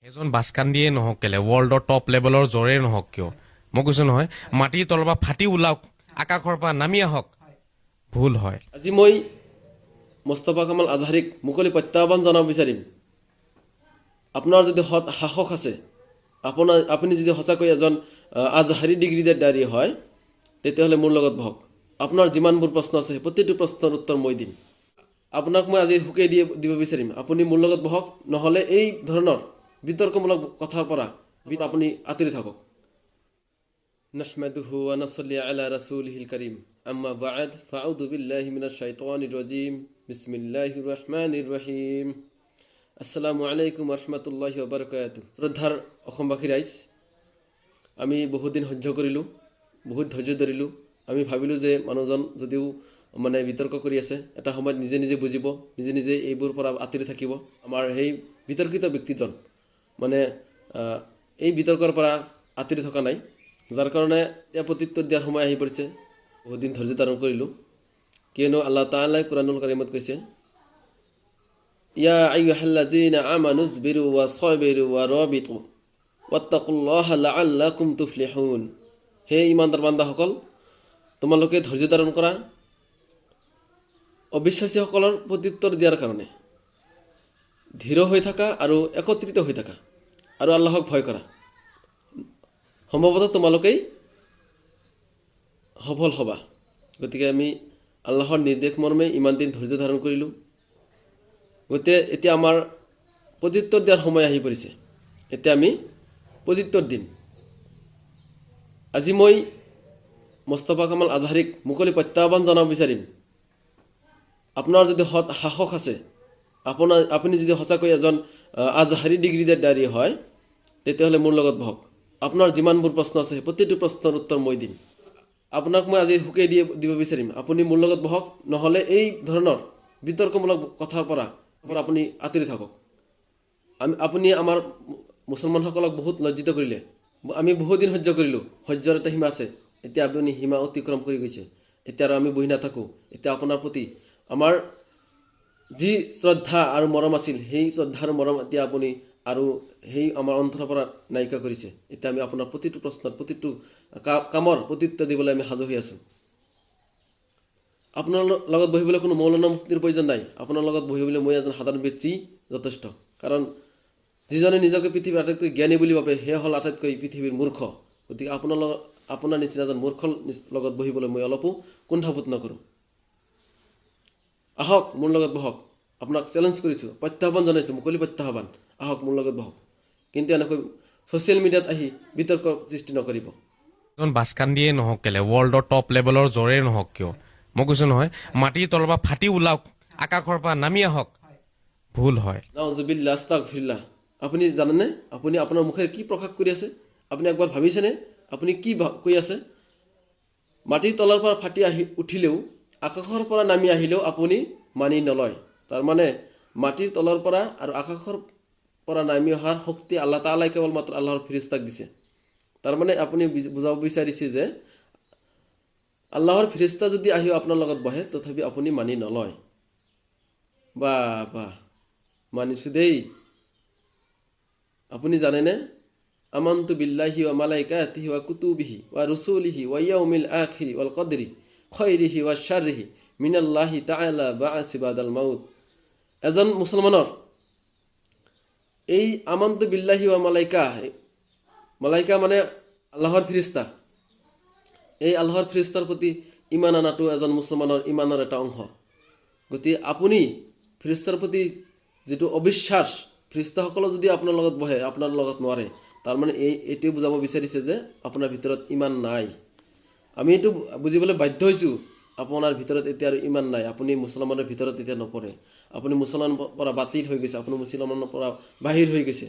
এজন বাছকান্দিয়ে নহওক কেলে, ৱৰ্ল্ডৰ টপ লেভেলৰ জ্বৰেই নহওক কিয়, মই কৈছো নহয়, মাটিৰ তলৰ পৰা ফাটি ওলাওক, আকাশৰ পৰা নামি আহক, ভুল হয়। আজি মই মোস্তফা কামাল আজহাৰীক মুকলি প্ৰত্যাহ্বান জনাব বিচাৰিম। আপোনাৰ যদি সৎ সাহস আছে, আপুনি যদি সঁচাকৈ এজন আজহাৰী ডিগ্ৰীধাৰী হয়, তেতিয়াহ'লে মোৰ লগত বহক। আপোনাৰ যিমানবোৰ প্ৰশ্ন আছে, প্ৰতিটো প্ৰশ্নৰ উত্তৰ মই দিম। আপোনাক মই আজি সুকে দিব বিচাৰিম, আপুনি মোৰ লগত বহক, নহ'লে এই ধৰণৰ বিতৰ্কমূলক কথাৰ পৰা আপুনি আঁতৰি থাকক। نحمده ونصلي على رسوله الكريم، أما بعد، فأعوذ بالله من الشيطان الرجيم، بسم الله الرحمن الرحيم. আসসালামু আলাইকুম ৰহমতুল্লাহি ওবৰকাত। শ্ৰদ্ধাৰ অসমবাসী ৰাইজ, আমি বহুত দিন সহ্য কৰিলোঁ, বহুত ধৈৰ্য ধৰিলোঁ। আমি ভাবিলোঁ যে মানুহজন যদিও মানে বিতৰ্ক কৰি আছে, এটা সময়ত নিজে নিজে বুজিব, নিজে নিজে এইবোৰ পৰা আঁতৰি থাকিব। আমাৰ সেই বিতৰ্কিত ব্যক্তিজন মানে এই বিতৰ্কৰ পৰা আঁতৰি থকা নাই, যাৰ কাৰণে এতিয়া প্ৰত্যুত্তৰ দিয়াৰ সময় আহি পৰিছে। বহুত দিন ধৈৰ্য ধাৰণ কৰিলোঁ, কিয়নো আল্লাহ তাআলাই কোৰআনুল কাৰিমত কৈছে, يا أيها الذين آمنوا اصبروا وصابروا ورابطوا واتقوا الله لعلكم تفلحون। হে ইমানদাৰ বান্দাসকল, তোমালোকে ধৈৰ্য ধাৰণ কৰা অবিশ্বাসীসকলৰ প্ৰত্যুত্তৰ দিয়াৰ কাৰণে, ধীৰ হৈ থাকা আৰু একত্ৰিত হৈ থাকা আৰু আল্লাহক ভয় কৰা, সম্ভৱতঃ তোমালোকেই সফল হ'বা। গতিকে আমি আল্লাহৰ নিৰ্দেশ মৰ্মে ইমান দিন ধৈৰ্য ধাৰণ কৰিলোঁ। গতিকে এতিয়া আমাৰ প্ৰত্যুত্তৰ দিয়াৰ সময় আহি পৰিছে। এতিয়া আমি প্ৰত্যুত্তৰ দিম। আজি মই মোস্তফা কামাল আজহাৰীক মুকলি প্ৰত্যাহ্বান জনাব বিচাৰিম। আপোনাৰ যদি সৎ সাহস আছে, আপুনি যদি সঁচাকৈ এজন আজহাৰী ডিগ্ৰীধাৰী হয়, তেতিয়াহ'লে মোৰ লগত বহক। আপোনাৰ যিমানবোৰ প্ৰশ্ন আছে, প্ৰতিটো প্ৰশ্নৰ উত্তৰ মই দিম। আপোনাক মই আজি সুকে দিব বিচাৰিম, আপুনি মোৰ লগত বহক, নহ'লে এই ধৰণৰ বিতৰ্কমূলক কথাৰ পৰা আপুনি আঁতৰি থাকক। আপুনি আমাৰ মুছলমানসকলক বহুত লজ্জিত কৰিলে। আমি বহুত দিন সহ্য কৰিলোঁ। সহ্যৰ এটা সীমা আছে। এতিয়া আপুনি সীমা অতিক্ৰম কৰি গৈছে। এতিয়া আৰু আমি বহি নাথাকোঁ। এতিয়া আপোনাৰ প্ৰতি আমাৰ যি শ্ৰদ্ধা আৰু মৰম আছিল, সেই শ্ৰদ্ধা আৰু মৰম এতিয়া আপুনি আৰু সেই আমাৰ অন্তৰৰ পৰা নাইকিয়া কৰিছে। এতিয়া আমি আপোনাৰ প্ৰতিটো প্ৰশ্নৰ, প্ৰতিটো কামৰ প্ৰত্যুত্তৰ দিবলৈ আমি সাজু হৈ আছোঁ। আপোনাৰ লগত বহিবলৈ কোনো মৌলানা মুফতিৰ প্ৰয়োজন নাই। আপোনাৰ লগত বহিবলৈ মই এজন সাধাৰণ ব্যক্তি যথেষ্ট। কাৰণ যিজনে নিজকে পৃথিৱীৰ আটাইতকৈ জ্ঞানী বুলি ভাবে, সেয়া হ'ল আটাইতকৈ পৃথিৱীৰ মূৰ্খ। গতিকে আপোনাৰ লগত, আপোনাৰ নিচিনা এজন মূৰ্খৰ লগত বহিবলৈ মই অলপো কুণ্ঠাবোধ নকৰোঁ। আহক, মোৰ লগত বহক। আপোনাক চেলেঞ্জ কৰিছোঁ, প্ৰত্যাহ্বান জনাইছোঁ, মুকলি প্ৰত্যাহ্বান। আহক, মোৰ লগত বহক। কিন্তু এনেকৈ ছ'চিয়েল মিডিয়াত আহি বিতৰ্ক সৃষ্টি নকৰিব। এজন বাছকান্দিয়ে নহওক কেলে, ৱৰ্ল্ডৰ টপ লেভেলৰ জ্বৰেই নহওক কিয়, মই কৈছো নহয়, মাটিৰ তলৰ পৰা ফাটি ওলাওক, আকাশৰ পৰা নামি আহক, ভুল হয়। নাউজুবিল্লাহ, আস্তাগফিৰুল্লাহ। আপুনি জানেনে আপুনি আপোনাৰ মুখেৰে কি প্ৰকাশ কৰি আছে? আপুনি একবাৰ ভাবিছেনে আপুনি কি কৈ আছে? মাটিৰ তলৰ পৰা ফাটি আহি উঠিলেও, আকাশৰ পৰা নামি আহিলেও আপুনি মানি নলয়। তাৰমানে মাটিৰ তলৰ পৰা আৰু আকাশৰ পৰা নামি অহাৰ শক্তি আল্লাহ তাআলাই কেৱল মাত্ৰ আল্লাহৰ ফিৰিস্তাক দিছে। তাৰমানে আপুনি বুজাব বিচাৰিছে যে আল্লাহৰ ফিৰিস্তা যদি আহিও আপোনাৰ লগত বহে, তথাপি আপুনি মানি নলয়। বাহ বাহ, মানিছোঁ দেই। আপুনি জানেনে, آمنت بالله وملائكته وكتبه ورسله واليوم الآخر والقدر خيره وشره من الله تعالى والبعث بعد الموت। এজন মুছলমানৰ এই آمنت بالله وملائكة, মালাইকা মানে আল্লাহৰ ফিৰিস্তা, এই আল্লাহৰ ফিৰিস্তাৰ প্ৰতি ইমান অনাটো এজন মুছলমানৰ ইমানৰ এটা অংশ। গতিকে আপুনি ফিৰিস্তাৰ প্ৰতি যিটো অবিশ্বাস, ফিৰিস্তাসকলো যদি আপোনাৰ লগত বহে, আপোনাৰ লগত নোৱাৰে, তাৰমানে এইটোৱে বুজাব বিচাৰিছে যে আপোনাৰ ভিতৰত ইমান নাই। আমি এইটো বুজিবলৈ বাধ্য হৈছোঁ, আপোনাৰ ভিতৰত এতিয়া আৰু ইমান নাই। আপুনি মুছলমানৰ ভিতৰত এতিয়া নপৰে। আপুনি মুছলমানৰ পৰা বাতিল হৈ গৈছে। আপুনি মুছলমানৰ পৰা বাহিৰ হৈ গৈছে।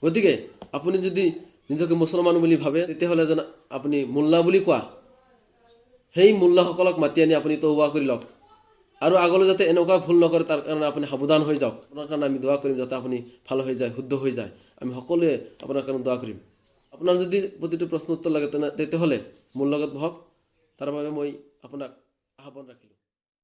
গতিকে আপুনি যদি নিজকে মুছলমান বুলি ভাবে, তেতিয়াহ'লে যেন আপুনি মোল্লা বুলি কোৱা সেই মোল্লাসকলক মাতি আনি আপুনি তৌবা কৰি লওক আৰু আগলৈ যাতে এনেকুৱা ভুল নকৰে, তাৰ কাৰণে আপুনি সাৱধান হৈ যাওক। আপোনাৰ কাৰণে আমি দোৱা কৰিম, যাতে আপুনি ভাল হৈ যায়, শুদ্ধ হৈ যায়। আমি সকলোৱে আপোনাৰ কাৰণে দোৱা কৰিম। আপোনাৰ যদি প্ৰতিটো প্ৰশ্ন উত্তৰ লাগে, তেতিয়াহ'লে মোৰ লগত বহক। তাৰ বাবে মই আপোনাক আহ্বান ৰাখিলোঁ।